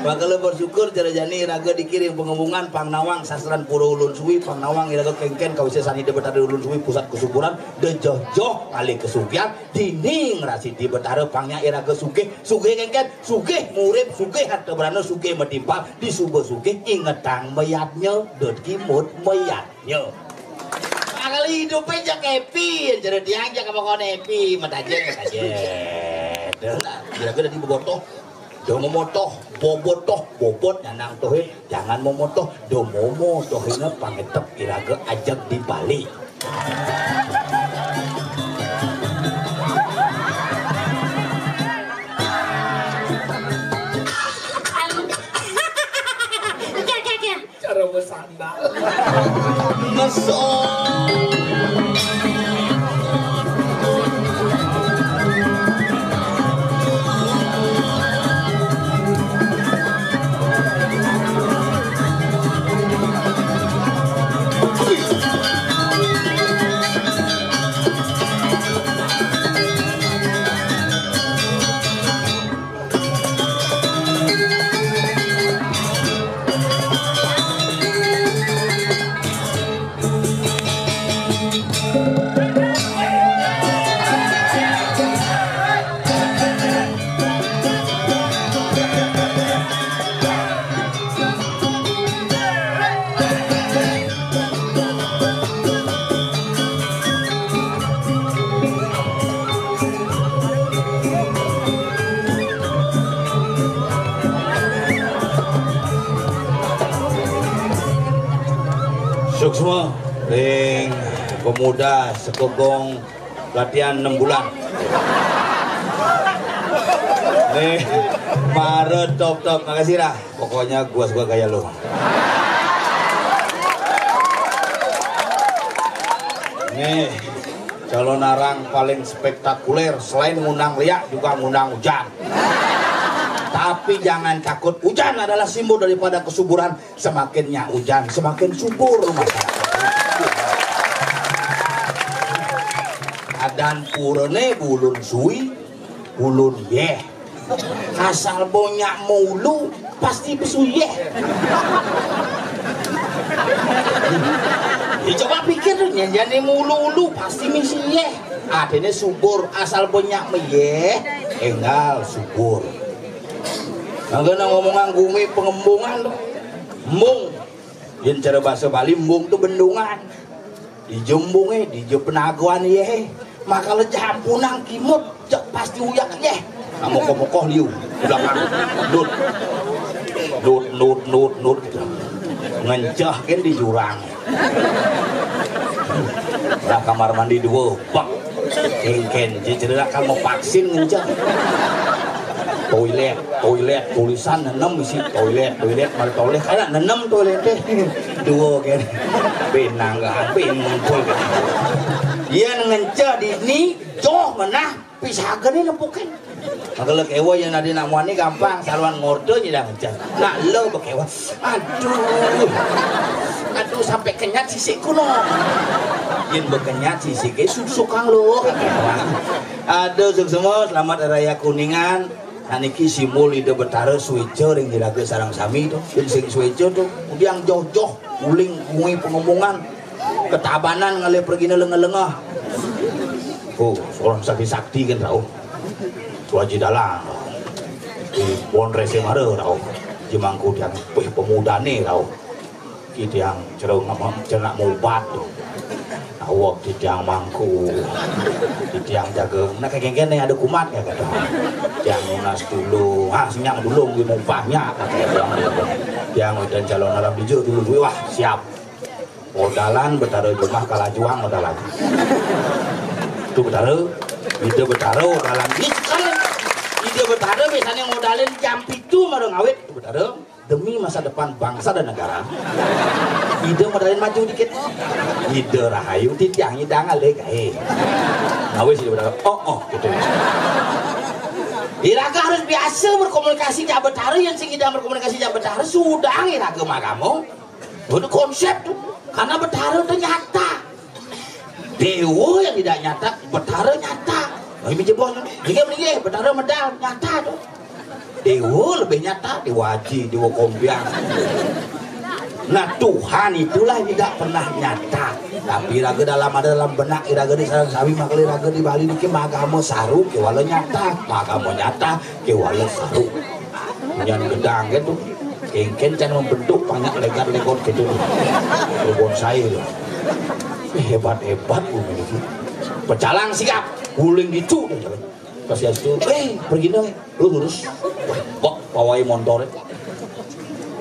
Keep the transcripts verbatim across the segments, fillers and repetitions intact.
Makala bersyukur cara jani iraga dikiring pangembungan, pang nawang sastran pura Ulun Suwi, pang nawang iraga kengken kawisésan Ida Betara Ulun Suwi, pusat kasuburan, da joh-joh ngalih kasugihan, dini ngrasidi Betara, pang nya iraga sugih, sugih kengken, sugih murip, sugih harta brana, sugih matimpal, disuba sugih, ingetang mayadnya, da kimud mayadnya. Makala idupé jak happy, cara tiang jak kamakon happy, matajén, matajén. Da, iraga dadi bobotoh. Da momotoh, bobotoh, bobot nyanang tohé, jangan momotoh, da momotohina pangetep iraga ajeg di Bali. Cara bersandar. Mesum. Suksma ring pemuda sekogong latihan enam bulan. Nih, mara top-top. Makasih dah. Pokoknya gua suka gaya lu. Nih, calonarang paling spektakuler, selain ngundang liak juga ngundang hujan. Tapi jangan takut, hujan adalah simbol daripada kesuburan. Semakin nyak hujan, semakin subur masyarakat. Adan purane bulun sui, bulun yeh. Asal bo nyak maulu, pasti besuyeh. Ya, coba pikir tuh, nyan jane maulu-ulu, pasti misi yeh. Artine subur, asal bo nyak mayeh, enggal subur. Mangkana ngomongan gumi pangembungan tuh. Embung. Yen cara basa Bali, embung tuh bendungan. Dija embunge, dija penagawan yehe. Makala jampunang kimud, cek pasti uyak yeh. Nah, mokoh-mokoh liu. Di belakang. Dut. Dut, dut, dut, dut, gitu. Ngenceh kan di jurang. Lah, kamar mandi dua, bak. Kengken, je cerita kan mau vaksin ngenceng. Toilet, toilet, tulisan nenem isi toilet, toilet, mari toilet, kayak nenem toilet deh. Dua kan. Benang kan, pintul kan. Iya ngenceng di ni, joh menah, pisaga nih nepukin. Maka lek ewa yang ada nak muani gampang, saluan ngordo je dah ngenceng. Nak lo bekewa. Aduh. Aduh, sampai kenyat sisikku no. Yen bekenyat sisike susukang lo. Aduh, suksma, selamat Hari Raya Kuningan. Nah, niki simbol Ida Betara sueca ring iraga sareng sami to. Yen sing sueca to, udiang joh-joh, uling kuwi pengemungan. Ketabanan ngalih pergina lengah-lengah. Oh, seorang sakti-sakti kan rauh. Tuaji dalang. Di Bon Rese Mara rauh. Jemangku tiang, wih, pemudane rauh. Ki tiang cerung apa, cernak mubat tu. Awak ti tiang mangku. Ti tiang jaga. Nak kageng kene ada kumat ya kata. Tiang nunas dulu. Ha, senyak dulu, gue mau banyak kata tiang. Tiang udah calon alam hijau dulu. Wah, siap. Modalan Betara Jumah kalah juang modalan. Itu Betara, Ida Betara modalan. Ini kan Ida Betara biasanya modalin jam pitu baru ngawit. Itu Betara demi masa depan bangsa dan negara. Ida modalin maju dikit. Ida rahayu titiang ida ngalih gae. Ngawis Ida Betara. Oh, oh, gitu. Iraga harus biasa berkomunikasi jak Betara, yang sing ida berkomunikasi jak Betara, sudah iraga magama. Itu konsep tu. Karena Betara tu nyata. Dewa yang tidak nyata, Betara nyata. Nah, ini jebos tu. Dia mending Betara medal nyata tu. Dewa lebih nyata, Dewa Aji, Dewa Kompiang. Nah, Tuhan itulah tidak pernah nyata. Tapi iraga dalam, ada dalam benak iraga di sareng sami, maka iraga di Bali niki magama saru kewala nyata, magama nyata kewala saru. Nyan gedang gitu. Kengken can membentuk banyak legar-legot gitu. Bonsai itu. Hebat-hebat bumi itu. Pecalang sigap, guling gitu. Pas ya itu, eh, pergi dong, lu lurus. Bok, pawai motor.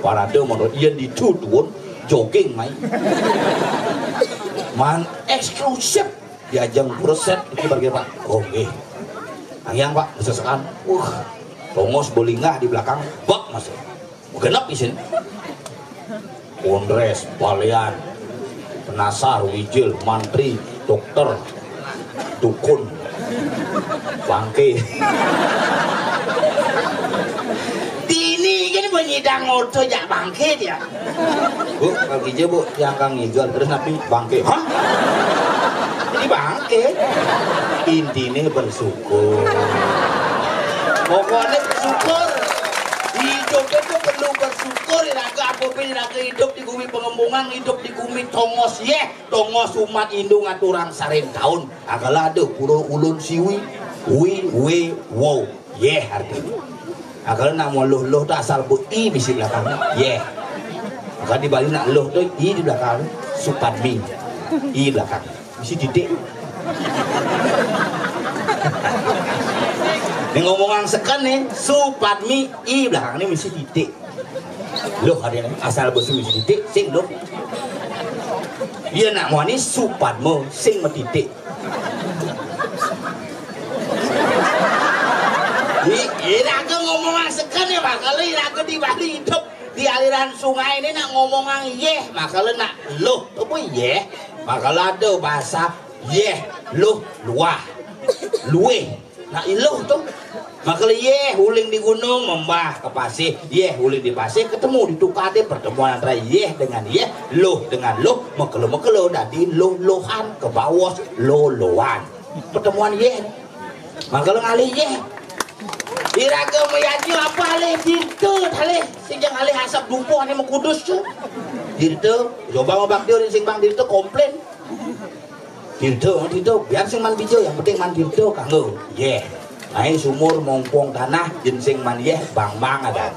Parade motor, iya ditu tuun, jogging main. Man eksklusif, diajeng preset, iki bagi Pak. Oh, nggih. Angiang, Pak, besesekan. Wah, tongos belinggah di belakang, bak masuk. Genep isin. Kondres, balian, penasar, wijil, mantri, dokter, dukun, bangke. Dini kan menyidang oto jak bangke dia. Bu, kalau gitu, Bu, yang kang ngigel, terus napi bangke? Hah? Ini bangke. Intinya bersyukur. Pokoknya bersyukur. Hidup itu perlu bersyukur. Iraga apa pun iraga hidup di bumi Pengembangan, hidup di bumi tongos, yeh, tongos umat Hindu ngaturang sarin tahun. Akala ada pura ulun siwi, wi, we, wow. Yeh artinya. Akala nak mau luh, luh tu asal bu i bisi belakang. Yeh. Maka di Bali nak luh tu i di belakang. Supadmi. I belakang. Bisi titik. Ini ngomongan seken nih, Supadmi i belakang ini bisi titik. Luh ada ni, asal besi bisi titik, sing luh. Iya nak mau ni Supadmo, sing metitik. Iraga ngomongan seken ya, makala iraga di Bali hidup di aliran sungai ini nak ngomongan yeh, makala nak luh, apa yeh? Makala ada bahasa yeh, luh, luah, lueh. Nak iluh tu. Makala yeh uling di gunung, membah ke pasir, yeh uling di pasir, ketemu di tukar dia, pertemuan antara yeh dengan yeh, luh dengan luh, makala-makala dadi luh-luhan, ke bawah lolohan. Pertemuan yeh. Makala ngalih yeh. Iraga mayadnya apa alih dirta, alih sing jang alih asap dupa ane makudus tu. Dirta, coba mabakti orang sing bang dirta komplain. Dirta, dirta, biar sing man bija, yang penting man dirta kanggo. Yeh. Naik sumur mongpong tanah, jen sing man yeh, bang-bang ada.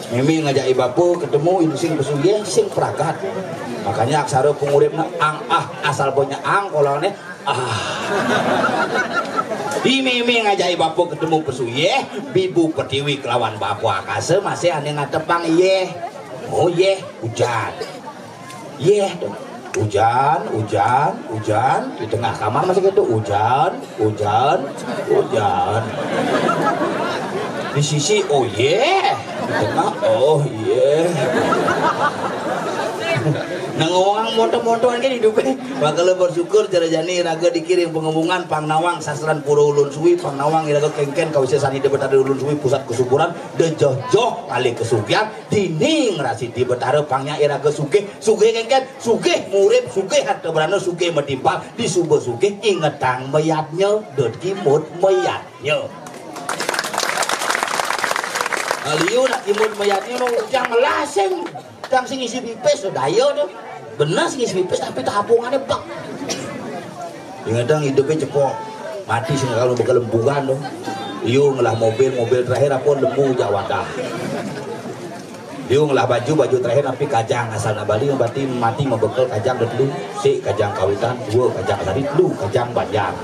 Mimi ngajak bapa ketemu, ini sing pesu yeh, sing pragat. Makanya aksara penguripna ang ah, asal punya ang, kolone ah. Di mimi ngajak bapa ketemu pesu yeh, bibu pertiwi kelawan bapa akasa masih ane ngatepang yeh. Oh yeh, hujan. Yeh tu. Hujan, hujan, hujan. Di tengah kamar masih gitu. Hujan, hujan, hujan. Di sisi, oh yeh. Di tengah, oh yeh. Nah, ngomong moto-motoan kan hidupnya. Makala bersyukur cara jani raga dikiring pengemungan pang nawang sastran pura ulun suwi, pang nawang iraga kengken kawisesan ida betara ulun suwi pusat kesuburan, dejoh-joh ngalih kesugihan, dini ngrasidi betara pang nya iraga sugih, sugih kengken, sugih murip, sugih harta berana, sugih metimpal, disuba sugih ingetang mayadnya, dot kimut mayadnya. Aliu nak kimut mayadnya mau ujang melasing. Tang sing isi pipis tu daya tu. Benar sing isi pipis tapi tapungannya bak. Ingatang hidupnya cepok. Mati sing kalau bekelembugan tu. Iyo ngelah mobil, mobil terakhir apa lembu jak wadah. Iyo ngelah baju, baju terakhir napi kajang asal nak Bali berarti mati membekel kajang dah dulu. Si kajang kawitan, dua kajang sari, telu kajang banjar.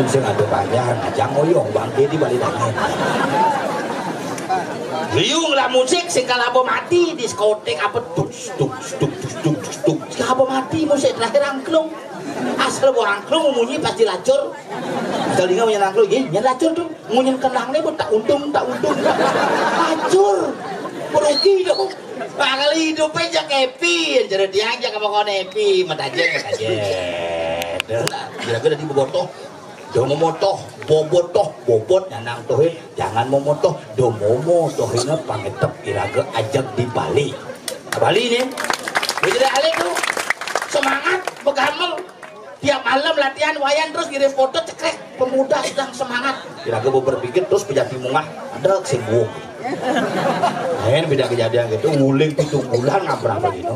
Sing ada banjar, kajang oyong bangke di Bali tangan. Liu ngelah musik sing kalau apa mati diskotik apa tuk tuk tuk tuk tuk tuk. Sing apa mati musik terakhir angklung. Asal buah angklung munyi pasti lacur. Asal dengar munyi angklung, ye, nyen lacur tu. Munyi kenang ni pun tak untung, tak untung. Lacur. Perugi tu. Bakal hidup aja happy, jadi dia aja kamu kau happy, mata aja, mata aja. Dah lah, kira-kira di bobotoh. Do momotoh, bobotoh, bobot nyanang toh, eh. Jangan momotoh, do momotoh ini pangetep iraga ajak di Bali. Nah, Bali ni. Jadi alih tu semangat begamel. Tiap malam latihan, Wayan terus ngirim foto, cekrek, pemuda sedang semangat. Kira-kira berpikir terus pejati mungah, ada sing buuk. Lain beda kejadian gitu, nguling pitung bulan ngabrak begitu.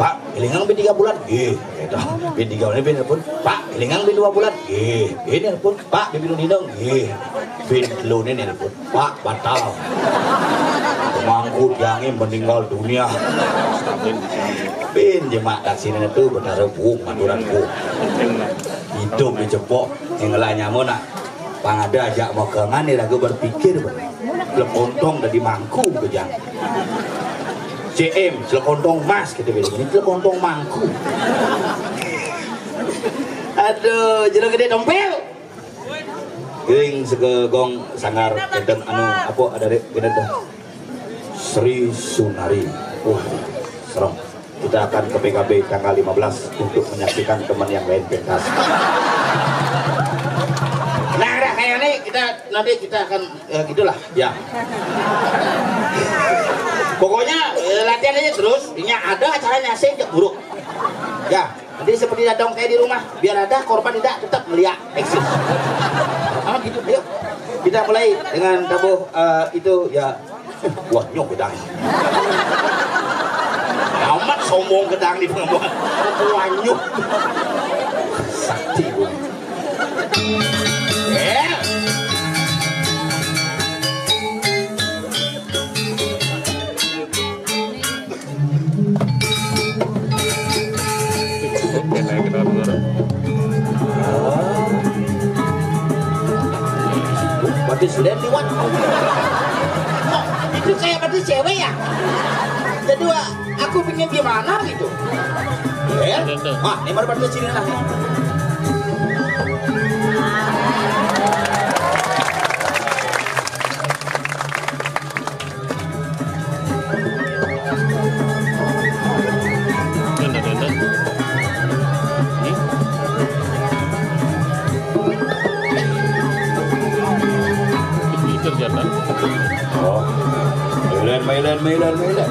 Pak, ilingang bin tiga bulan, gih, gitu. Bin tiga bulan bin pun, Pak, ilingang bin dua bulan, gih, bin pun, Pak, bin dino, gih. Bin telu ini pun, Pak, batal. Pemangku tiangnya meninggal dunia. Bin jemak taksina itu benar bung, aturan bung. Hidup di cepok, yang ngelah nyamu nak. Pang ada ajak makangan ni raga berpikir. Lepontong dari mangku bejang. C M, selekontong emas kita bilang. Ini selekontong mangku. Aduh, jero gede dompel. Gering segegong sanggar enten anu apa ada dek gede dah. Sri Sunari. Wah, serem. Kita akan ke P K B tanggal lima belas untuk menyaksikan teman yang lain pentas. Nah, udah kayak ini kita nanti kita akan eh, gitulah. Ya. Pokoknya eh, latihan aja terus. Ini ada acaranya sih buruk. Ya. Nanti seperti datang kayak di rumah, biar ada korban tidak tetap melihat eksis. Ah gitu, ayo. Kita mulai dengan tabuh eh, itu ya. Wah, nyok gedang. Amat sombong gedang di pengembuan. Wah, nyok. Sakti, Bu. Ya. Oke, naik kita dulu. Berarti sudah liwat. Kok itu kayak berarti cewek ya? Jadi wah, aku pengen gimana gitu. Ya? Wah, ini baru berarti sini lah. Oh. Mailan, mailan, mailan, mailan.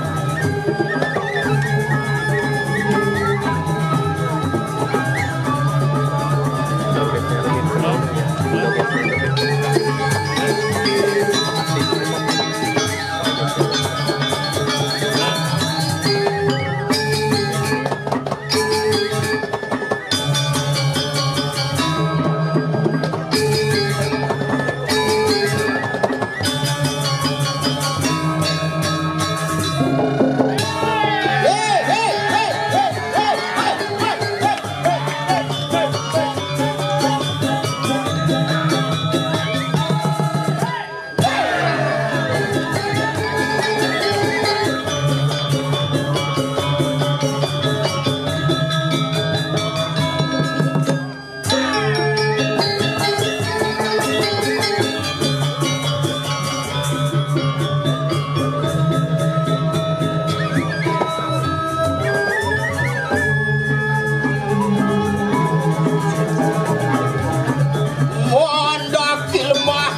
Mondok di lemah.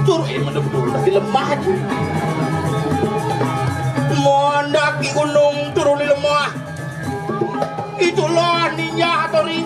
Turun, eh, mana betul? Di lemah aja. Mondok di gunung, turun di lemah. Itulah ninja Hattori.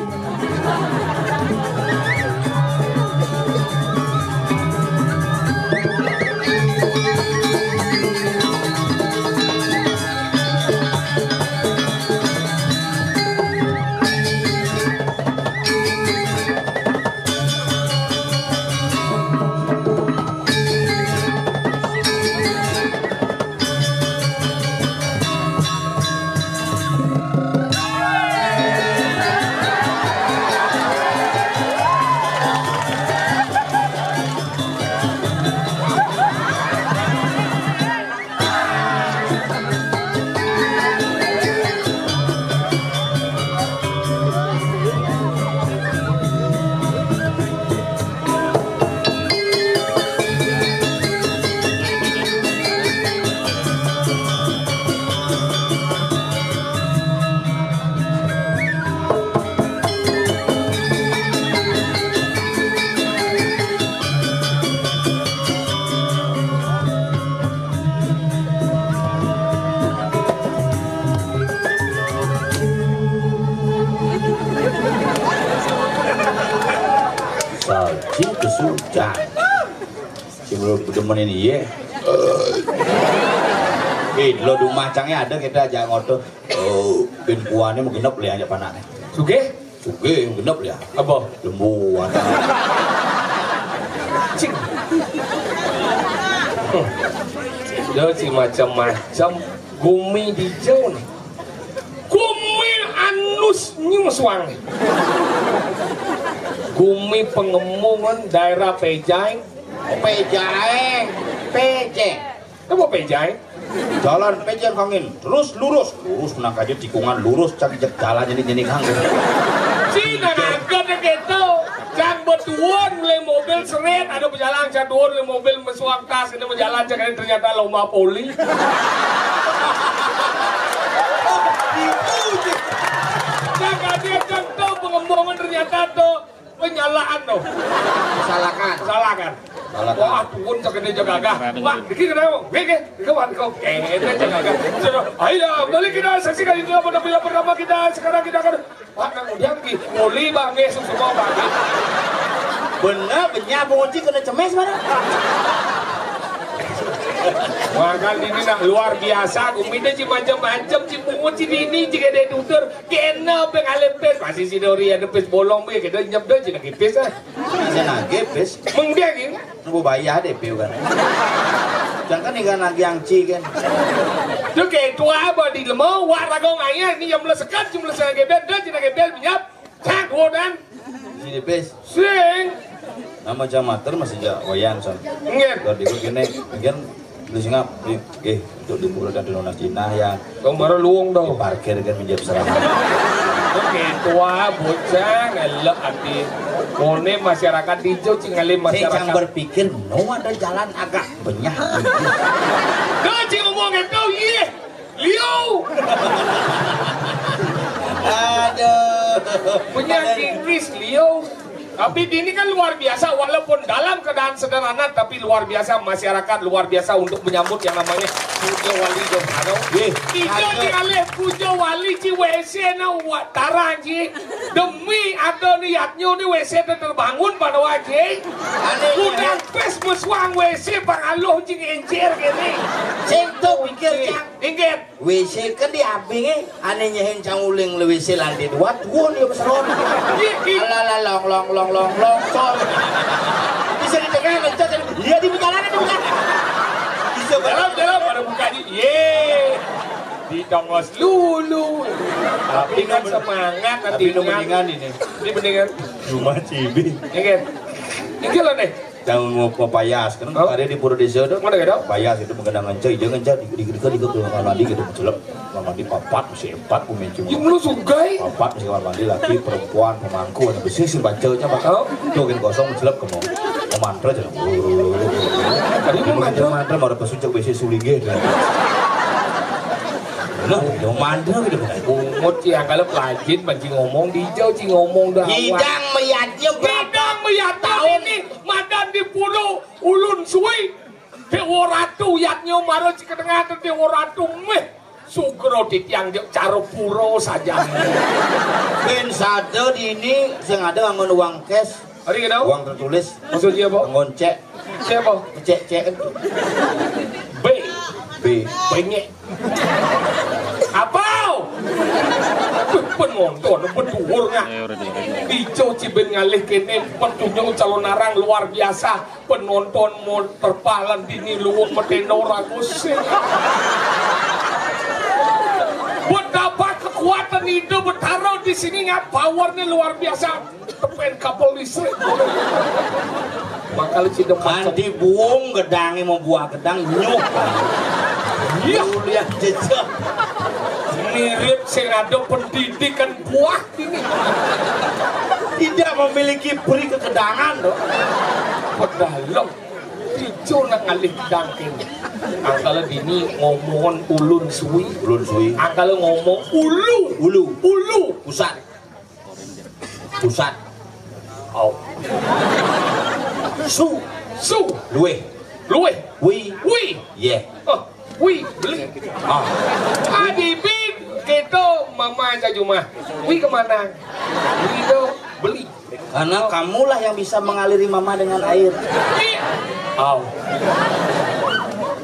Sing lu demen ini, iye. Eh, lo di rumah cangnya ada kita ajak ngotot. Oh, bin kuane mau genep lihat aja panaknya. Sugih? Sugih, genep ya. Apa? Lembu, ada. Cing. Lo si macam-macam. Gumi dijau nih. Gumi anus nyuswang. Gumi pengemungan daerah Pejai. Pejai. Pejai. Apa Pejai? Jalan Pejai Kangin. Terus lurus. Lurus menang aja tikungan. Lurus cari jalan jadi jadi kang. Cina naga deh gitu. Cang betuan beli mobil seret. Ada berjalan cang tuan beli mobil mesuang tas. Kita berjalan cang ternyata lomba poli. Cang kaget cang tuh pengembangan ternyata tuh penyalaan tuh. Kesalahan. Kesalahan. Kesalahan. Wah, tuun cang gede jaga gagah. Wah, dikit kenapa? Wih, wih, wih, wih, wih, wih, wih, wih, wih. Sudah, ayo, balik kita saksikan itu apa, tapi pertama kita sekarang kita akan Pak, nang udah ki, muli bangke susu mau bangke. Bener, benyah punguci kena cemes mana? Wah, kan ini nak luar biasa, gumi teh ci macam-macam, ci punguci di ini, ci gede tutur, kena pengalih pis, masih si Dori ada pis bolong be, kita nyep deh, ci lagi pis ah. Bisa nage pis. Mengdia gini. Nunggu bayar deh piu kan. Jangan nih kan lagi angci kan. Duh, kayak tua apa di lemau, wak ragong ayah, ini yang melesekan, cuma melesekan gebel, dah, cina gebel, minyap. Cak, gua dan. Sini pes. Sing. Nama jamater masih ja wayan san. Nggih. Kalau di kene, mungkin lu singap, eh, untuk di pura dan di nona Cina ya. Kau baru luung dong. Parkir kan menjadi serangan. Oke, tua bocah ngelek ati. Kone masyarakat hijau cingali. Saya jangan masyarakat berpikir, no ada jalan agak benyah. Kau cing ngomong kau, iya. Liu. Aduh. Punya Inggris, Liu. Tapi ini kan luar biasa, walaupun dalam keadaan sederhana, tapi luar biasa, masyarakat luar biasa untuk menyambut yang namanya Puja Wali Jong Ado. Wih, Ida ado. Di alih Puja Wali ci W C na wa-, tarang ci. Demi ada niatnya ni W C te terbangun pada wajib. Aneh, udang aneh. Pes meswang W C pangaluh cing encer kene. Sing tu pikir, Cang. Inggit. W C kan di abing, eh. Ane nyehin canguling le W C lantai dua, tuun dia beseron. Iya, iya. Ala, ala, long, long, long, long, long, col. Bisa di tengah, mencet, iya, di perjalanan, di perjalanan. Bisa jalan, jalan, pada buka di, ye. Di tongos lulu. Tapi kan semangat, tapi tapi mendingan ini. Ini mendingan. Cuma cibi. Iya, kan? Ini loh, nih. Jangan mau payas, kan? Oh. Ada di Pura Desa tuh. Mana ada? Payas itu menggenang ngenca, jangan ngenca di di di di kamar mandi gitu, celep. Kamar mandi papat, masih empat, pemain cuma. Ya, lu sugai. Papat, masih kamar mandi laki, perempuan, pemangku, ada besi sih bacanya, Pak. Oh. Itu kan kosong, celep ke mau. Mau mantra aja. Tadi mau mantra? Mantra, mau ada pesucuk besi sulinge. Nah, mau mantra gitu. Bungut sih, yang kalau pelajin, banci ngomong, dijau, ci ngomong dah. Hidang meyatnya berapa tahun? Hidang meyatnya ini, madan di pura. Ulun suwi, Dewa Ratu, yatnya mara ci ketengah tu Dewa Ratu, meh, sugra titiang jek cara pura saja. Ben sada dini sing ada nganggo uang cash. Hari kenapa? Uang tertulis. Maksudnya apa? Nganggo cek. Siapa? Cek, cek. B. B. Bengek. Apa? Penonton beduhur ngah. Ijo cibin ngalih kene, petunjuk calon arang luar biasa. Penonton mau terpalan dini luwung meteno ragus. Betapa kekuatan itu bertaruh di sini ngah, powernya luar biasa. Tepen kabel listrik. Bakal cidem macam. Kanti buung gedange mau buah gedang nyuh. Iya. Kuliah jejak. Mirip sing ada pendidikan buah ini. Tidak memiliki peri kegedangan, loh. Pedalem. Ijo nak ngalih dangking. Angkala dini ngomong ulun suwi. Ulun suwi. Angkala ngomong ulu. Ulu. Ulu. Pusat. Pusat. Au. Su. Su. Luwih. Luwih. Wi. Wi. Yeh. Oh, wi, beli. Ah. Adibin, kita mama aja cuma. Wi kemana? Wi itu beli. Karena kamulah yang bisa mengaliri mama dengan air. Iya. Aw.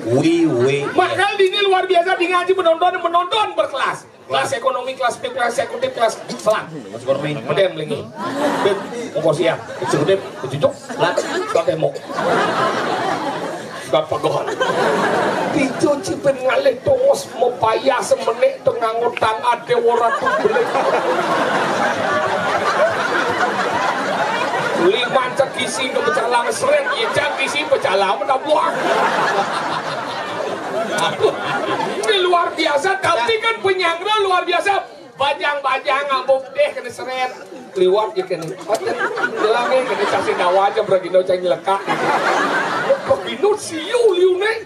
Wi, wi. Makanya ini luar biasa, di ngaji menonton, menonton berkelas. Kelas ekonomi, kelas P, kelas eksekutif, kelas selam. Medem lagi. Beb, ongkos siang. Eksekutif, kejujuk. Selat. Selat emok. Selat pegohan. Dicuci pen ngalih tongos mepayah semenik tengah ngutang ade ora tubelik. Liman cek isi ke pecalang seret, ya cek isi pecalang mendabuak. Ini luar biasa, tapi kan penyangga luar biasa. Bajang-bajang ngambuk deh kena seret. Liwat ya kena. Lagi kena kasih dawa aja beragino cang nyelekak. Beragino siu liu ne.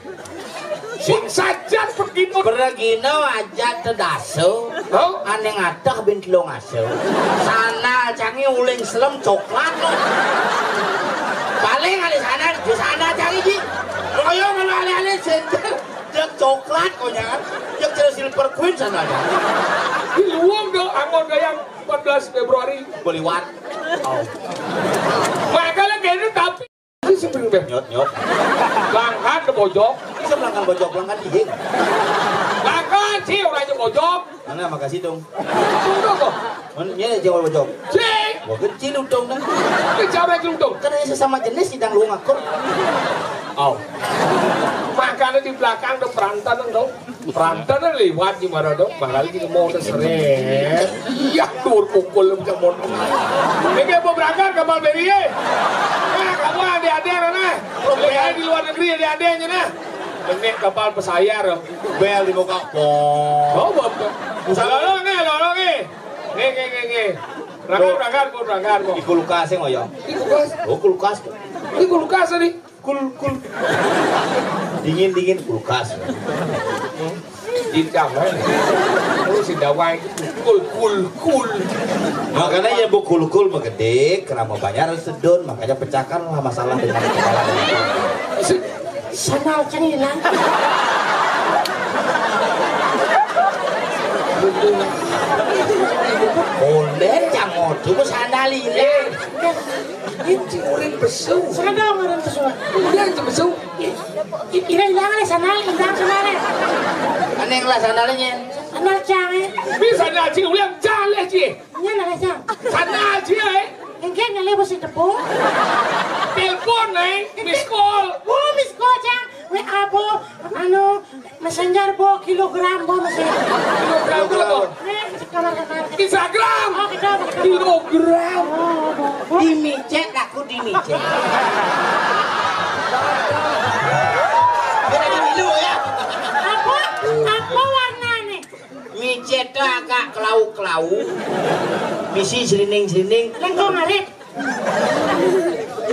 Sing sajan beragino. Beragino aja tedaso. Hah? Ane ngateh bin telung aso. Sana cangi uling selem coklat. Paling ada sana, di sana cangi ji. Royo mana ale-ale sendal. Jek coklat konyang. Jek jero silver queen sana aja. Di luang do anggon gayang empat belas Februari. Beliwat. Oh. Makanya gini tapi ini sih bring beh. Nyot, nyot. Langkan ke pojok. Bisa melangkan pojok, melangkan dihing. Langkan sih orang aja pojok. Mana makasih dong. Tunggu kok. Mana dia aja pojok. Sih. Wah, kecil utong dah. Bicara aja utong. Karena sesama jenis sidang lu ngakur. Oh. Makanya di belakang ada perantan dong. Perantan liwat gimana dong? Bakal kita mau seret. Iya, tur pukul macam motor. Ini kayak mau berangkat kapal Berry, eh. Nah, kamu ada-ada mana? Lihat di luar negeri ada-ada aja nah. Ini kapal pesayar. Bel di muka. Pong. Oh, bapak. Lolong nih, lolong nih. Nih, nih, nih, nih. Berangkat, berangkat, kok berangkat, kok. Di kulkas ya, ngoyong. Di kulkas. Oh, kulkas. Di kulkas tadi. Kul, kul. Dingin, dingin, kulkas. Di kamar. Lu si dawai kul, kul, kul. Makanya ya bu kulkul megede, kerama banyak harus sedun, makanya pecahkanlah masalah dengan kepala. Sana cang hilang. Boleh cang ngodu sana hilang. Ini cing urin besu. Sana dong urin besu. Udah itu besu. Ira hilang le sana, hilang sana le. Aneh lah sana le nyen. Sana cang eh. Bisa ngaji ulang cale ci. Ini ada cang. Sana aja eh. Engke ngale bos tepung. Telepon eh, miss call. Oh, miss call cang. W A bo, anu, messenger bo, kilogram bo, messenger. Kilogram berapa? Eh, kamar kamar. Instagram. Oh, kita kita. Kilogram. Oh, oh, oh. Dimicet aku dimicet. Beda di milu ya. Apa? Apa warnanya? Micet agak kelau-kelau. Misi selining-selining. Lengkong arit.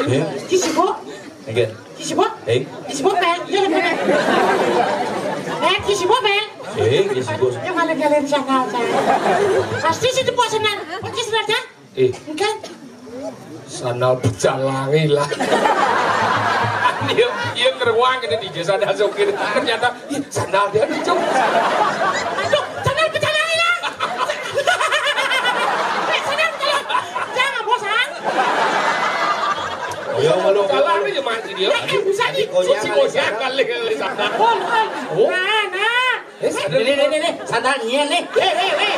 Eh? Kisi bo. Again. Kisi bo. Eh? Kisi bo pel. Iya lengkong. Eh, kisi bo pel. Eh, kisi bo. Yang malam-malam sana aja. Pasti situ puasa nan. Pakai sana aja. Eh, enggak. Sandal pecalangi lah. Dia dia ngeruang ini di jasa ada sopir. Ternyata ih, sandal dia lucu. Aduh, sandal pecalangi lah. Eh, sandal pecalangi. Jangan bosan. Ya malu. Salah aja mati dia. Eh, bisa di. Konyang si kali bocah sana. Kali kali sana. Oh, oh. Oh. Nah, nah. Eh, nih, nih, nih, nih, nih, sandal nyen nih. Eh, eh, eh, eh.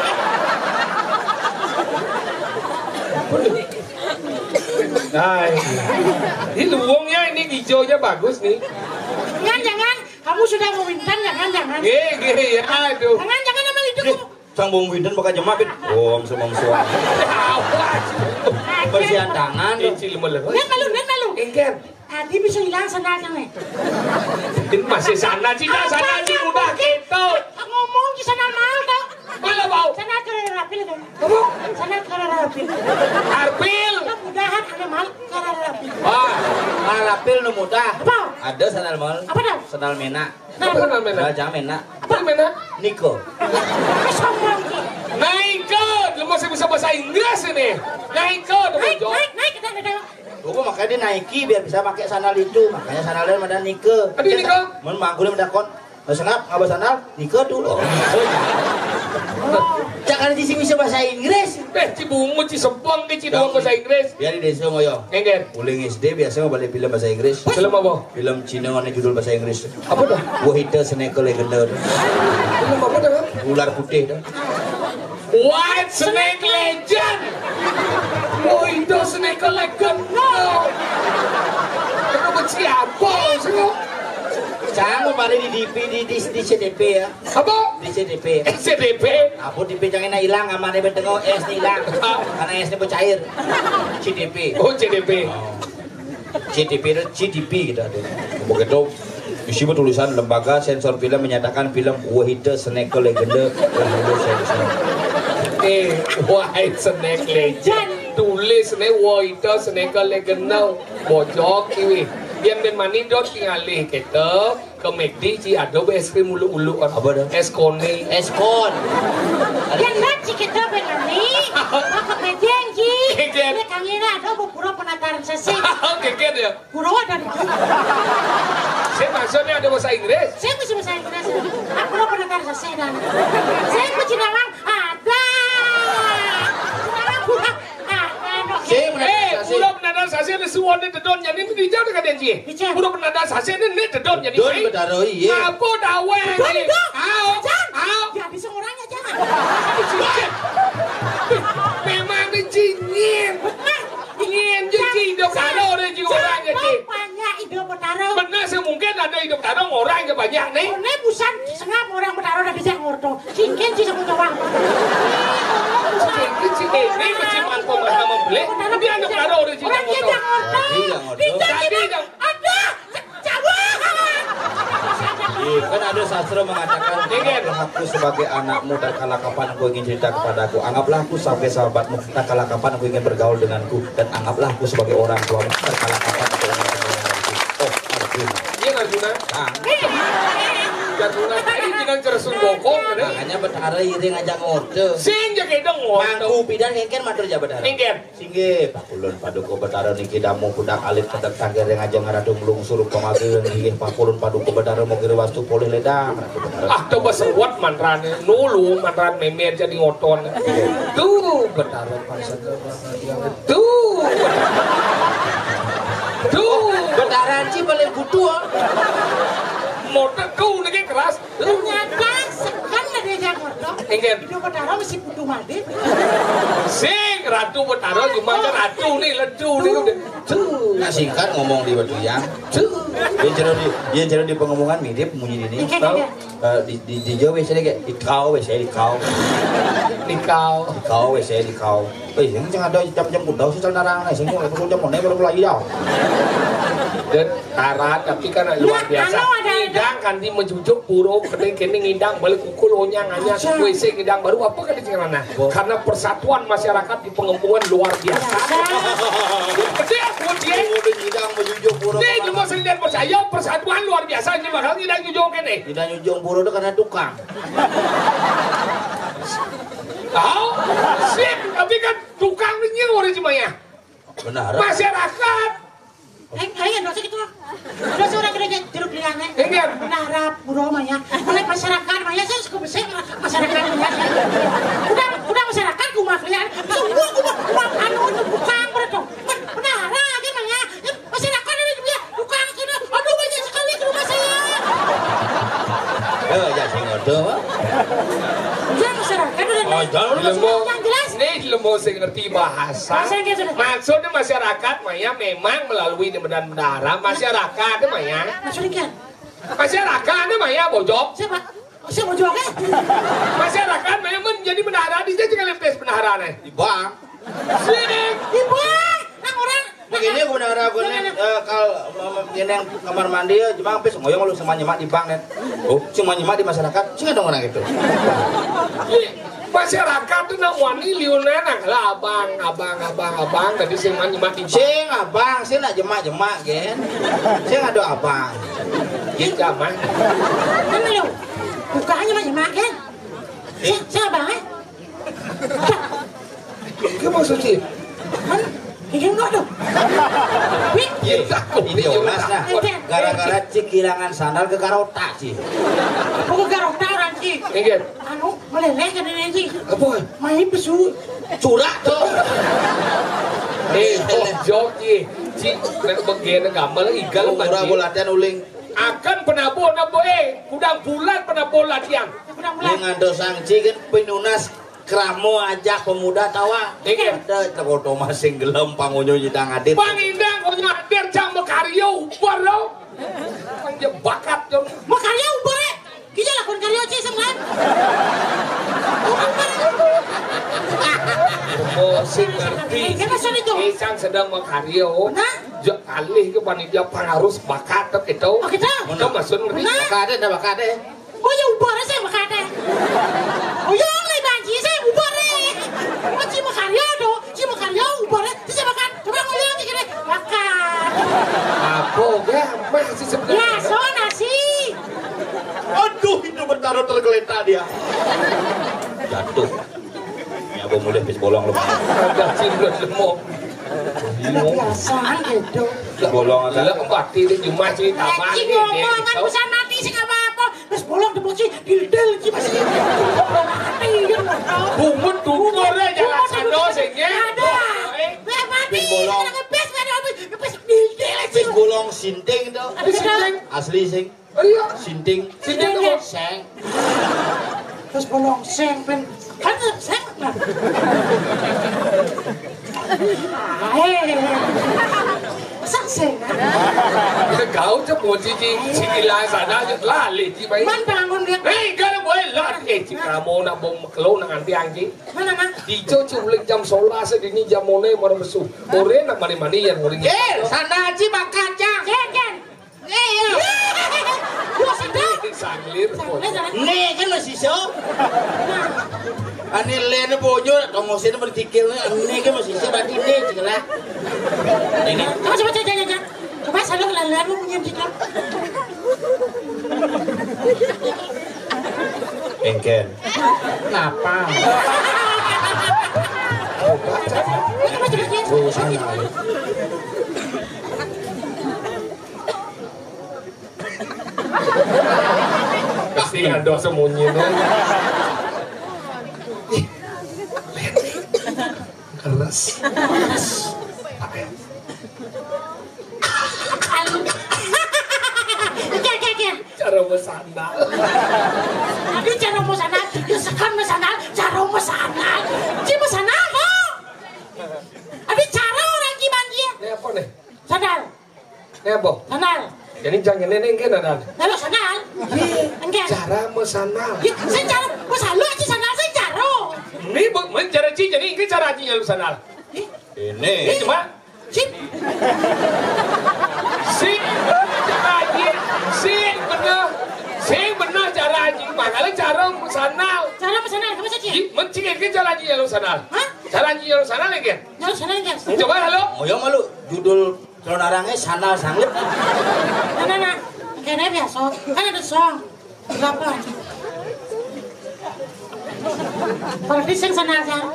Nah, ini. Ini luwungnya ini hijaunya bagus nih. Jangan, jangan. Kamu sudah mau wintan, jangan, jangan. Gih, gih, ya, aduh. Jangan, jangan sama itu. Sang bung wintan bakal jemak, Bit. Om semam suam. Awas. Bersihan tangan. Lihat malu, lihat malu. Engker. Tadi bisa hilang sandalnya nih. Ini masih sana sih, dah sana sih udah gitu. Ngomong di sana mahal tuh. Mana mau? Sana ke rapil tuh. Apa? Sana ke rapil. Arpil. Mudahan ada mahal ke rapil. Ah, arpil nu mudah. Apa? Ada sandal mahal. Apa dah? Sandal mena. Apa sandal mena? Sandal jangan mena. Apa mena? Niko. Sombong. Naiko, lu masih bisa bahasa Inggris ini. Naiko, tuh naik, naik, naik, kita, kita. Gua makanya dia naiki biar bisa pakai sandal itu, makanya sandalnya pada nike. Tadi nike? Mun mangkulnya mendakon, "Nah, sengap, ngapa sandal? Nike dulu." Kan Ci sing bisa bahasa Inggris. Eh, Ci bungut, Ci sempong, Ci doang bahasa Inggris. Biar di desa ngoyo. Nggih. Uling S D biasa mau balik film bahasa Inggris. Film apa? Film Cina ada judul bahasa Inggris. Apa tuh? Wahita Snake Legend. Film apa tuh? Ular putih tuh. White Snake Legend. Wahita Snake Legend. No. Kenapa siapa sih? Saya mau balik di D P, di, di, di C D P ya. Apa? Di C D P. C D P. Apa D P jangan hilang, amannya bertengok, S hilang. Karena S-nya bercair. C D P. Oh, C D P. C D P itu C D P kita ada. Begitu isi tulisan Lembaga Sensor Film menyatakan film Wahita Snake Legend berhasil sensor. Eh, Wahita Snake Legend. Tulis nih Wahita Snake Legend. Bojok kiwi. Yang ben mani dot tinggalih kita. Ke McD, Ci, ada be es krim uluk-uluk kan. Apa dah? Es kone. Es kon. Yang kan Ci kita benani. Apa kejeng, Ci? Kejeng. Ini kang ini ada bu pura penataran sesi. Kejeng ya? Pura ada di. Saya maksudnya ada bahasa Inggris. Saya mesti bahasa Inggris. Ah, pura penataran sesi dan. Saya mesti nawang ada. Nawang pura. Ah, ada. Saya menataran sesi. Eh, pura penataran sesi ada suwon di dedon, jadi ini dijawab dengan Ci. Ijen. Pura penanda sasih ini, ini dedon jadi. Dedon bae. Betara, iya. Apa dawai? Dedon, ini? Dedon. Au. Jan. Au. Ya, bisa orang aja. Memang ini Ci nyin. Nyin, Ci, Ci, hidup Jan. Karo orang Ci orang aja, Ci. Banyak hidup Betara. Benar sih, mungkin ada hidup Betara, orang aja banyak nih. Ini busan sengap orang Betara udah bisa ngorto. Singkin Ci sama cowok. Singkin Ci, ini kecil mangkok mahal membeli. Dia ada Betara orang Ci. Orang dia ngorto. Tadi yang ngorto. Tadi yang ada. Iya, kan ada sastra mengatakan, "Anggaplah aku sebagai anakmu, tak kala kapan aku ingin cerita kepadaku. Anggaplah aku sebagai sahabatmu, tak kala kapan aku ingin bergaul denganku. Dan anggaplah aku sebagai orang tuamu, tak kala kapan aku ingin bergaul denganku." Oh, Arjuna. Iya, Arjuna. Nah. Arjuna. Ini dengan keresun bokong, kan? Makanya Betara iring aja ngorte. Sing aja gedeng ngorte. Mangku pidan ngengken matur aja Betara. Ngengken. Singgih, pakulun paduka Betara niki damu kudak alit pedek tanggereng aja ngaradu melungsur pamageung. Inggih, pakulun paduka Betara mogiri wastu polih ledang, Ratu Betara. Ah, coba sewat mantrane. Nulu mantran memer jadi ngoton. Tuh, Betara pasang. Tuh. Tuh. Betara Ci paling butuh. Motor tuh niki keras. Ternyata sekan ada yang ngorto. Inggih. Hidup Betara mesti butuh mati. Sing, Ratu Betara, gimana Ratu nih, ledu nih udah. Tuh. Nah, singkat ngomong di batu yang. Tuh. Dia jero di, dia jero di pengomongan mirip munyi ini. Inggih, inggih. Eh, di, di, di Jawa biasanya kayak ikau, biasanya ikau. Nikau. Ikau, biasanya ikau. Eh, yang jangan ada jam-jam kuda sih, celana rang, sing mau jam mana baru mulai ya. Dan Tarat, tapi kan luar biasa. Nah, kalau ada ngidang kanti menjujuk pura, kene-kene ngidang balik kukul onyang anyar, aja. W C ngidang baru apa kan di Cikarana? Bo- Karena persatuan masyarakat di Pengempungan luar biasa. Biasa. Gede aku dia. Udah ngidang menjujuk pura. Nih, lu mau sendiri percaya persatuan luar biasa ini bakal ngidang jujuk kene. Ngidang jujuk pura itu karena tukang. Tahu? Sip, tapi kan tukang ini orang cuma ya. Benar. Masyarakat. Eh, eh, ya, dosa gitu. Dosa orang gereja jeruk liane. Enggak. Menara pura mah ya. Oleh masyarakat mah ya, saya suka besar masyarakat mah ya. Udah, udah masyarakat gua mah kalian. Semua gua mah, gua mah anu untuk bukan berarti. Menara aja mah ya. Masyarakat ini juga tukang kena. Aduh, banyak sekali ke rumah saya. Eh, ya sing ada, Pak. Udah masyarakat udah. Oh, jangan. Yang jelas. Nih, lembong sing ngerti bahasa. Bahasa Inggris sudah. Maksudnya masyarakat mah ya memang melalui di Medan Bendahara, masyarakat mah ya. Maksudnya kan? Masyarakat mah ya, Bojok. Siapa? Oh, siapa Bojok, eh? Masyarakat mah ya menjadi bendahara, di sini juga lempes bendahara nih. Di bank. Sini. Di bank. Nah, orang. Begini, bendahara gue nih, eh, kalau mau, mau, ini yang kamar mandi ya, cuma sampai semuanya kalau semua nyemak di bank nih. Oh, semua nyemak di masyarakat, sini dong orang itu. Iya. Masyarakat tuh nak wani liunan lah abang, abang, abang, abang. Tadi sing mah nyemak di sing abang, sing nak jemak-jemak, gen. Sing ada abang. Gitu, Bang. Mana lu? Bukannya mah jemak, gen. Sing, sing abang, eh? Apa maksudnya? Mana? Ini enggak dong. Wih. Iya, ini omas lah. Gara-gara Ci kehilangan sandal ke Garota, Ci. Aku ke Garota, orang Ci. Iya. Anu, Meleleh kan ini, Ci. Apa? Main pesu. Curak to. Eh, oh, joki. Ci, nek begene gamel igal. Ora mati. Bola latihan uling. Akan penabuh, nabuh, eh, kudang bulan penabuh latihan. Kudang bulan. Ini ngandosang Ci kan pinunas kramo ajak pemuda tawa. Iya. Ada tekoto masing gelem pangunyo nyidang adit. Pang Indang, konyo adir, cang makaryo, ubar lo. Pang je bakat, dong. Makaryo, ubar, eh. Kija lakon karyo, Ci, sembilan. Oh, sing ngerti. Eh, kan maksud itu. Eh, cang sedang makaryo. Nah. Jak alih ke panitia pang harus bakat to kito. Oh, kito. Kito maksud ngerti. Nah. Bakat deh, bakat deh. Oh, ya, ubar sing bakat deh. Oh, ya, oleh banci sing ubar deh. Oh, Ci makaryo to. Ci makaryo, ubar deh. Ci bakat. Coba ngoyong dikit deh. Bakat. Apa, Bang? Masih sebenarnya. Ya, so nasi. Aduh, itu Bentaro tergeletak dia. Jatuh. Ya, gua mulai pis bolong lu. Ada cinta semua. Biasaan gitu. Bolong ada. Lah, empati di rumah sih, taman. Lagi ngomong kan bisa mati sih, nggak apa-apa. Terus bolong di bocil, dildel sih masih. Mati, ya. Bungut tutur aja lah, sando sing, ya. Ada. Eh. Lah, mati. Pis bolong. Nggak ngebes, nggak ada apa. Ngebes, dildel sih. Pis bolong sinting tuh. Ada sinting. Asli sing. Oh iya. Sinting. Sinting tuh, Bos. Seng. Terus bolong seng, pen. Kan seng, nah. Eh, masa seng, ah? Kau cek mau cici, cici lah sana, lali, ci, baik. Man bangun dia. Hei, kalau boleh lah, eh, ci, kamu nak bom kelo nak nanti anjing. Mana, Mang? Dico, ci, ulik jam sebelas, dini jam mone, baru besu. Ore nak mani-mani yang uring. Eh, sana, ci, bakal, Cang. Jen, jen. Nih, ya. Gua sedang. Sanglir. Sanglir, sanglir. Nih, kan masih so. Ane len bonyo, tongosene berpikir, ane ke masih so, berarti nih, cing lah. Ini. Coba, coba, coba, coba, coba. Coba, selalu kelalean lu punya cing. Engken. Napa? Coba, coba. Coba, coba, coba. Oh, sana. Pasti ada sembunyi tuh. Ih, keras. Oke, oke, oke. Cara mesandal. Aduh, cara mesandal. Ya, sekarang mesandal, cara mesandal. Ci mesandal, kok. Aduh, cara orang gimana dia? Ini apa nih? Sandal. Napa? Sandal. Jadi jangan ini engke, Nan. Lalu sandal. Engke. Cara mesandal. Ya, sing cara mesandal, ci sandal sing cara. Ini bu, men cara ci, jadi engke cara ci nyalu sandal. Ih. Ini. Ini cuma. Sip. Sing bener cara ci, sing bener. Sing bener cara ci. Makanya cara sandal. Cara mesandal, apa sih, Ci? Ih, men ci engke cara ci nyalu sandal. Hah? Cara ci nyalu sandal engke. Nyalu sandal engke. Coba halo. Oh, ya malu. Judul Kalau narangnya sandal sanggup. Nah, nah, nah. Kene biasa. Kan ada song. Berapa? Berarti sing sandal, Cang.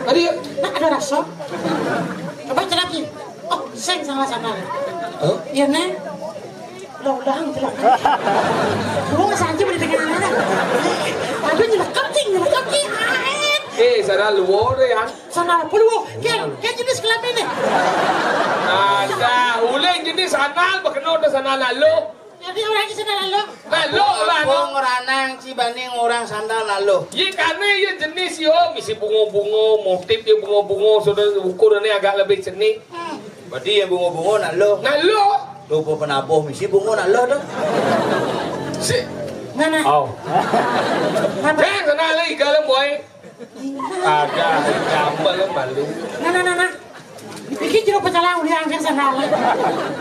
Tadi ya? Nah, ada rasa. Coba celak, Ci. Oh, sing sandal, sandal. Hah? Iya, Neng. Udah, udah, udah. Gua nggak sengaja beli dengan anak. Aduh, nyelekap, Cing, nyelekap, Cing. Aet. Eh, sandal luar ya. Sandal apa lu? Kayak, kayak jenis kelamin nih. Ada, uling jenis sandal, bekeno udah sandal lalu. Jadi orang di sandal lalu. Lalu, lalu. Apa ngeranang ci banding orang sandal lalu? Iya, karena iya jenis yo, misi bungo-bungo, motif ya bungo-bungo, sudah ukurannya agak lebih cenik. Hmm. Berarti yang bungo-bungo nak lo. Nak lo. Lupa penabuh misi bungo nak lo tu. Si. Nah, nah. Oh. Apa? Eh, kenal lagi kalau boy. Ada, ada apa lo malu? Nah, nah, nah, nah. Iki jero pecalang udah angkat sana.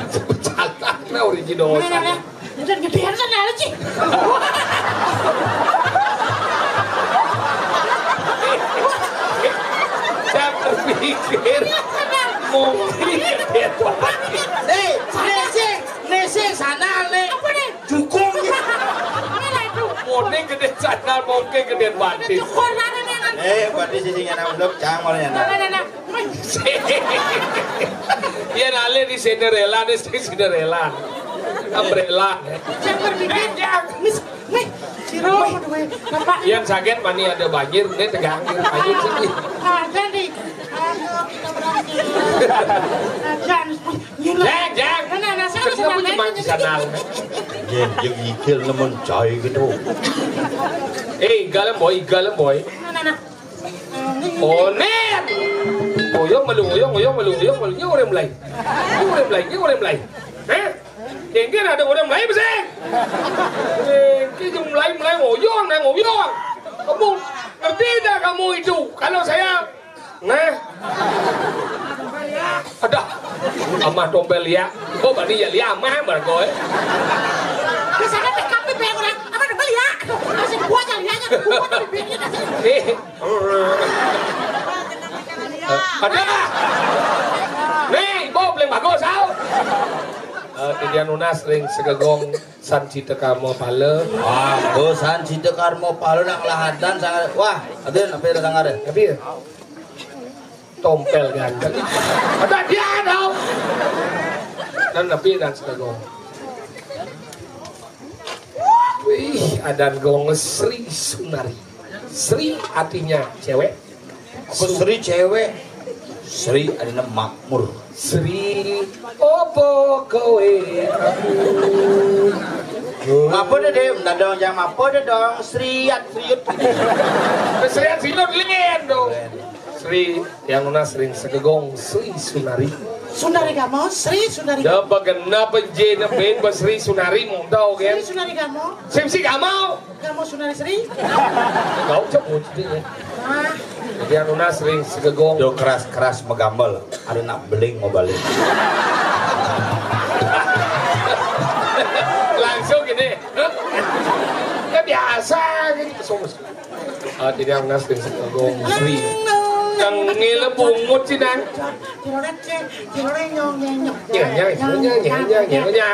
Pecalang, nah, udah jero sana. Nah, nah, nah. Udah gedean sana, Ci. Saya berpikir, mungkin gedean. Hei, nesek, nesek sana, nih. Apa nih? Jukung gitu. Apa lagi? Mone gede sandal, mungkin gede batis. Jukung mana nih? Eh, batis sisi nyana belum, cang malah nyana. Nah, nah, nah, nah. Ya, nale di Cinderella, di Cinderella. Umbrella. Jangan berpikir. Mis, nih, siro, aduh, Bapak. Yang sakit mana ada banjir, ini tegang, banjir sedih. Ada nih. Aduh, kita berangkat. Nah, jangan. Gila. Jang, jang. Nah, nah, nah, saya harus Kenapa nanya cuma ini. Di sana? Jeng, jeng, igil nemen cai gitu. Eh, galem boy, galem boy. Nah, nah, nah. Onet. Oyong malu, oyong, oyong malu, oyong malu. Ini orang mulai. Ini orang mulai, ini orang mulai. Hah? Ini ada orang mulai, besar. Eh, ini mulai, mulai, oyong, nang oyong. Kamu ngerti tidak kamu itu? Kalau saya Nah. Ada. Amah tompel liak. Oh, bani ya liak amah, barangkali. Di sana T K P orang. Apa tompel liak? Masih buat yang liaknya. Buat yang liaknya. Eh. Ada. Nih, Ibu paling bagus, tau. Eh, Tidian Unas ring segegong San Cita Karma Pala. Wah, oh, San Cita Karma Pala nak lahadan sangat. Wah, ada apa ada sangat ada? Tapi ya. Tompel ganteng. Ada dia dong. Dan tapi dan sedago. Wih, ada gong Sri Sunari. Sri artinya cewek. Apa Sri cewek? Sri artinya makmur. Sri opo kowe? Apa deh, deh? Ndak dong, jam apa deh dong? Sriat, sriut. Sriat, sriut, lian dong. Sri, yang nunas ring segegong Sri Sunari. Sunari Gamo, Sri Sunari. Ya, bagenap je nebin ba Sri Sunari mundau, kan? Sri Sunari Gamo. Sim si Gamo. Gamo Sunari Sri. Kau cek muncul ya. Ah. Jadi yang nunas ring segegong. Yo keras-keras megambel, ada nak beling mau balik. Langsung gini. Ya biasa gitu. Ah, jadi yang nas dengan Gong Sri. Yang ngile bungut sih, Nang. Iya, iya, iya, iya, iya, iya, iya.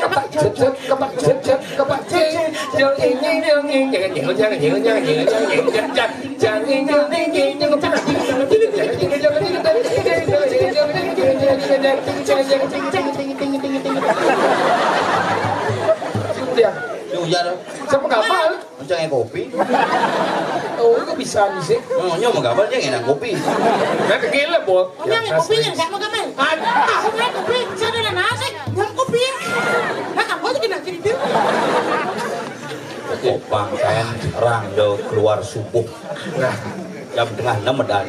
Kepak cecet, kepak cecet, kepak cecet. Yang ini, yang ini, yang ini, yang ini, yang ini, yang ini, yang ini, yang ini, yang ini. Dia. Siapa kapal? Mencang kopi. Oh, kok bisa sih? Oh, nyo menggambar dia ngenang kopi. Nah, kegila, Bo. Mencang kopi yang sama gambar. Ada. Ah, mencang kopi, saya ada nasi, mencang kopi. Nah, kamu tuh kena cerita. Kopang kan, rang do keluar subuh. Nah, jam tengah enam ada.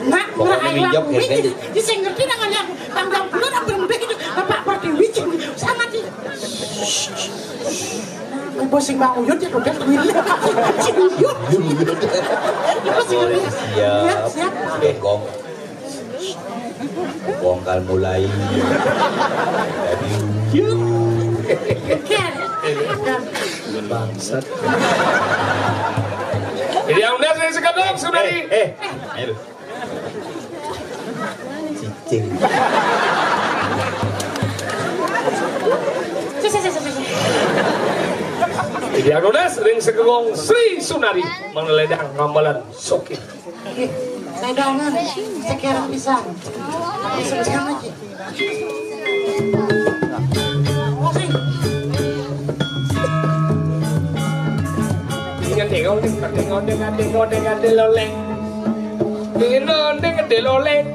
Nah, pokoknya nah, minjam ayo, kayak gitu. Di sing ngerti dengan yang tanggal bulan apa lebih itu, Bapak Pertiwi, sama di. Ibu sing Bang Uyut ya, udah duit. Si Uyut. Ibu sing Uyut. Siap. Siap, siap. Bengkong. Bongkar mulai. Tadi. Ken. Bangsat. Jadi yang udah saya sekedok sudah di. Eh, eh. Ayo. Cicing. Jadi Adonis ring segegong Sri Sunari mengeledang rambalan sokin. Nggih, saya dangan sekarang pisan. Sekarang lagi. Dengan tengok, dengan tengok, dengan tengok, dengan tengok, loleng. Dengan tengok, dengan tengok, loleng.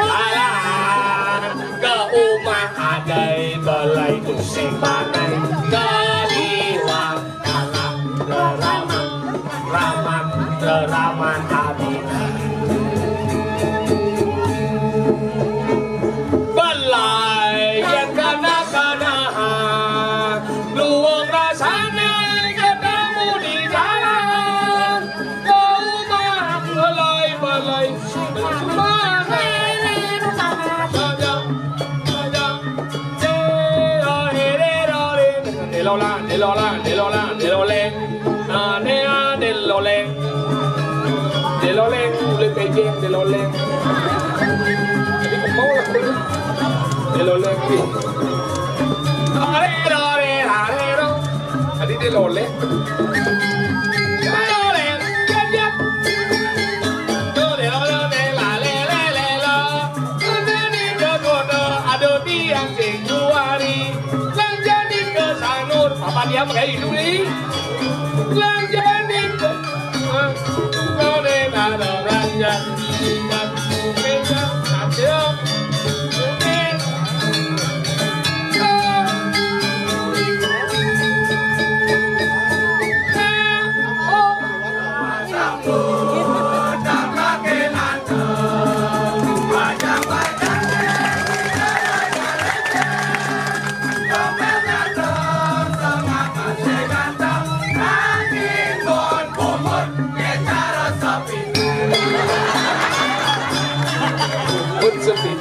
Alah, ke rumah adai balai tusing panai. Kaliwang. Raman, raman, raman abina. Balai yang kana-kana, luwung rasane ketemu di jalan. Kau mah balai-balai. Delola, delola, delola, delole. Ane, ane, delole. Delole, kulit ejeng, delole. Jadi kemau lah kulit. Delole, kulit. Are, are, are, are. Tadi delole. Delole, ya, ya. Pun sepi.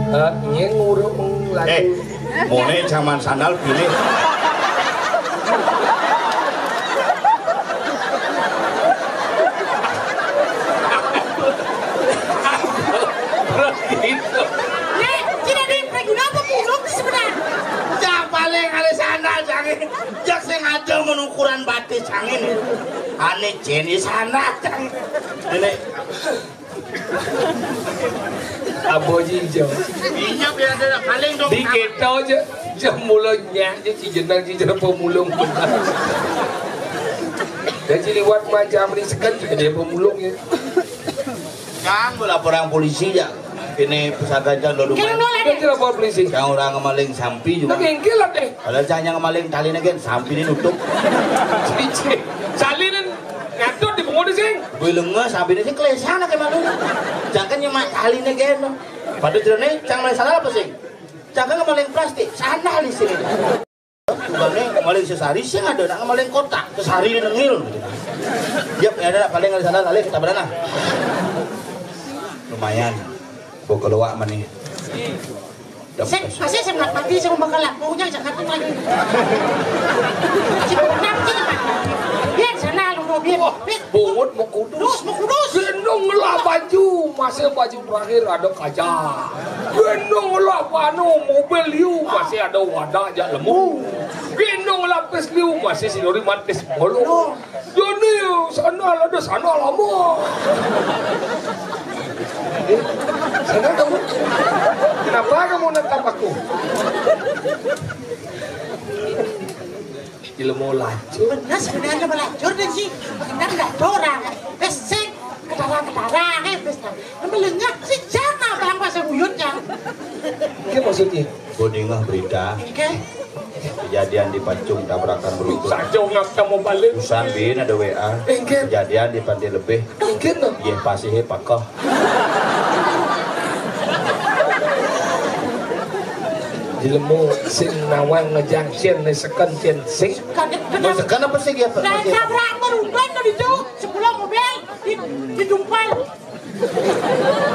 Eh, nyeng urung lagu. Eh, mone zaman sandal pilih. Gitu. Nek, tidak ada yang pergi apa pulung di sebelah. Ya, paling ada sandal, jangan. Jak sing ada men ukuran batis angin. Ane jenis anak, Cang. Ini Abo Jijo. Iya, biar ada paling dong. Di kita aja, jam mulanya, aja Cijenang, Cijenang pemulung. Dan si liwat macam ni sekan juga dia pemulung ya. Kang, laporan polisi ya. Ini pusaka aja lo. Kira lumayan. Nolak ya? Dia lapor polisi. Kang orang ngemaling sampi juga. Tapi engkel lah deh. Kalau saya ngemaling tali nih kan sampi ini nutup. Cici. Salin ngatut di pengundi sing. Gue lenges sampi ini sih kelesana kayak malu. Jangan nyemak tali nih kan. Pada jernih, jangan maling sana apa sih? Jangan ngemaling plastik, sana di sini. Bukannya ngemaling sesari sih ada nak ngemaling kotak, sesari nengil gitu. Dia ada paling ada sana lali kita berana. Lumayan. Bawa keluar mana? Sik, masih sing mati sing bakal laku nya Jakarta lagi. Sing benar sih, Pak. Biar sana lu biar. Wah, bungut mau kudus. Terus mau kudus. Gendong lah baju, masih baju terakhir ada kaca. Gendong lah panu mobil liu, masih ada wadah jak lemu. Gendong lapis liu, masih sinori mantis bolu. Joni, sana ada sana lama. Eh, sana kamu. Kenapa kamu natap aku? Ilmu lacur. Benar sebenarnya melacur dan si benar nggak ada orang. Besek, ketara-ketara, eh, besek. Melengah si jana bang bahasa buyutnya. Ini maksudnya? Gue dengar berita. Oke. Kejadian di Pacung tabrakan beruntun. Saja ngap kamu balik. Usan bin ada W A. Engke. Kejadian di Pantai Lebih. Engke no. Ye pasih pakoh. Jelemu sing nawang ngejang cien ne seken cien sing. Mau seken apa sih dia? Nah, tabrak beruntun tadi tuh, sepuluh mobil di, ditumpal.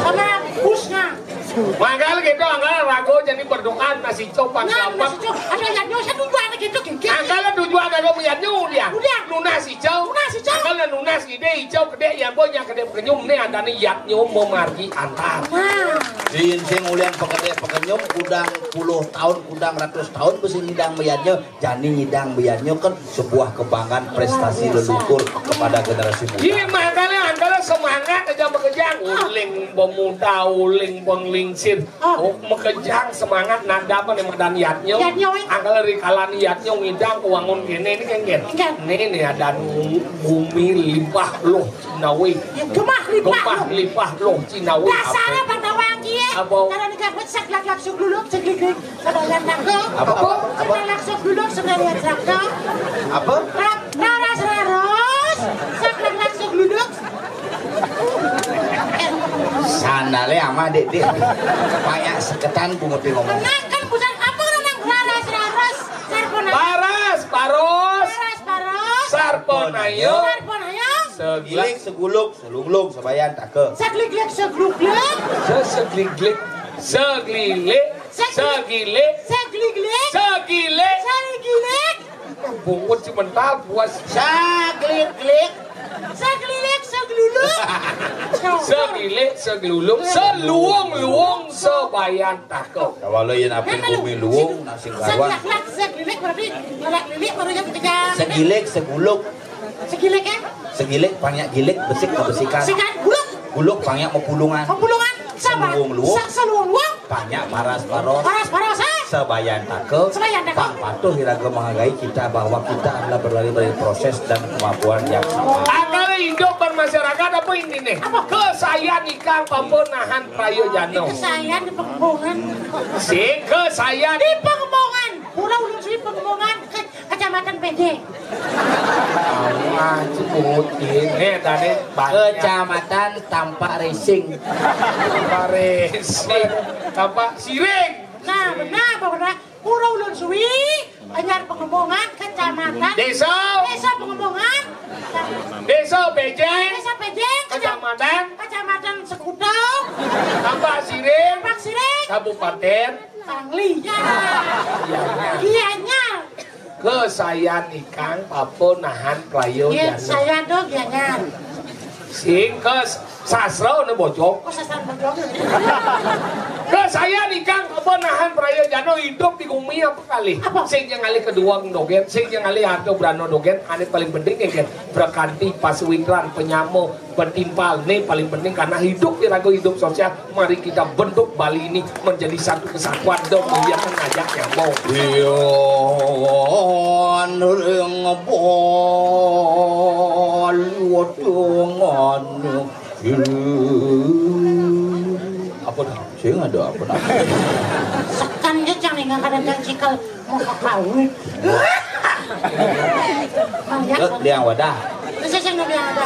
Sama busnya. Mangkal gitu, angkal ragu jadi berdoa nasi copang. Nah, nasi copang. Ada yang nyosa tujuan gitu, gitu. Angkal tujuan ada yang nyu dia. Udah. Nunas hijau. Nunas hijau. Angkal nunas ide hijau gede yang bonya gede pekenyum nih ada nih yat nyu memargi antar. Nah. Jin sing ulian pegede pekenyum kudang puluh tahun, kudang ratus tahun besi ngidang meyatnya. Jani ngidang meyatnya kan sebuah kebanggaan prestasi leluhur kepada generasi muda. Iya, makanya antara semangat aja bekerja, uling pemuda, uling penglingsir. Oh, mekejang semangat nanda apa nih madan yatnya. Yatnya, weh. Angkal dari kalan yatnya ngidang kewangun kene ini kan, kan. Kan. Nih, nih ada nu-, bumi limpah loh Cinawi. Ya, gemah limpah. Gemah loh. Limpah loh Cinawi. Dasarnya apa? Bang Tawang, iya. Apa? Kalau nikah pun sak lak lak suk luluk, sik lik lik. Sebelah lak. Apa? Apa? Apa? Sebelah lak suk luluk, sebelah lihat lak. Apa? Rap, raras raros. Sak lak lak suk luluk. Sandale ama dek dek. Banyak seketan ku ngerti ngomong. Tenang kan, bukan apa orang yang raras raros. Sarpona. Paras, paros. Paras, paros. Sarponayo. Sarponayo. Segilik, seguluk, selunglung, sebayan, take. Segliglik, segluglik. Se-, segliglik. Seglilik. Segli-, Segilik. Segliglik. Segilik. Segilik. Bungut si mental puas. Segliglik. Seglilik, segluluk. Segilik, segluluk. Seluung-luung, sebayan, take. Kalau yang apa bumi luung, nasi kawan. Segilik, seglilik berarti ngelak lilik baru yang kejar. Segilik, seguluk. Segilik ya? Segilik, panyak gilik, besik, besikan. Besikan, guluk. Guluk, panyak mepulungan. Mepulungan, sama. Seluung-luung. Se-, seluung-luung. Panyak paras-paros. Paras-paros, eh? Sebayan take. Sebayan take. Pang patuh iraga menghargai kita bahwa kita adalah berlari dari proses dan kemampuan yang sama. Akal hidup bermasyarakat apa intinya? Apa? Kesayan ikang papa nahan prayojana. Kesayan di Pengembongan. Si kesayan. Di Pengembongan. Pura ulun suwi Pengembongan. Ke-, Kecamatan P J. Alah, sebutin. Eh, tadi banyak. Kecamatan Tampak Racing. Tampak Racing. Tampak Siring. Nah, benar, Pak, benar. Pura Ulun Suwi, Anyar Pengembangan, Kecamatan. Desa. Desa Pengembangan. Desa Pejeng. Desa Pejeng, Kecam-, Kecamatan. Kecamatan Sekutau. Tampak Siring. Tampak Siring. Kabupaten. Bangli. Ya. Gianyar. Gianyar. Kesayan ikang papa nahan praya. Iya, jana. Saya tuh Gianyar. Sing ke s-, sastra ne bojong. Oh, sastra bojong. Kesayan ikang papa nahan praya jana hidup di bumi apa kali? Apa? Sing jangan alih kedua dogen, sing jangan alih harta berano dogen, ane paling penting ya, gen. Berkanti, pasuwitran, penyamo, bertimpal. Nih paling penting karena hidup iraga hidup sosial. Mari kita bentuk Bali ini menjadi satu kesatuan dong, biar ngajak nyambung. Iya, ring Balu dengan apa dah? Sing ada apa dah? Sekan aja jangan ingat ada ganjikal mau kawin. Liang wadah. Terus saya nggak bilang ada.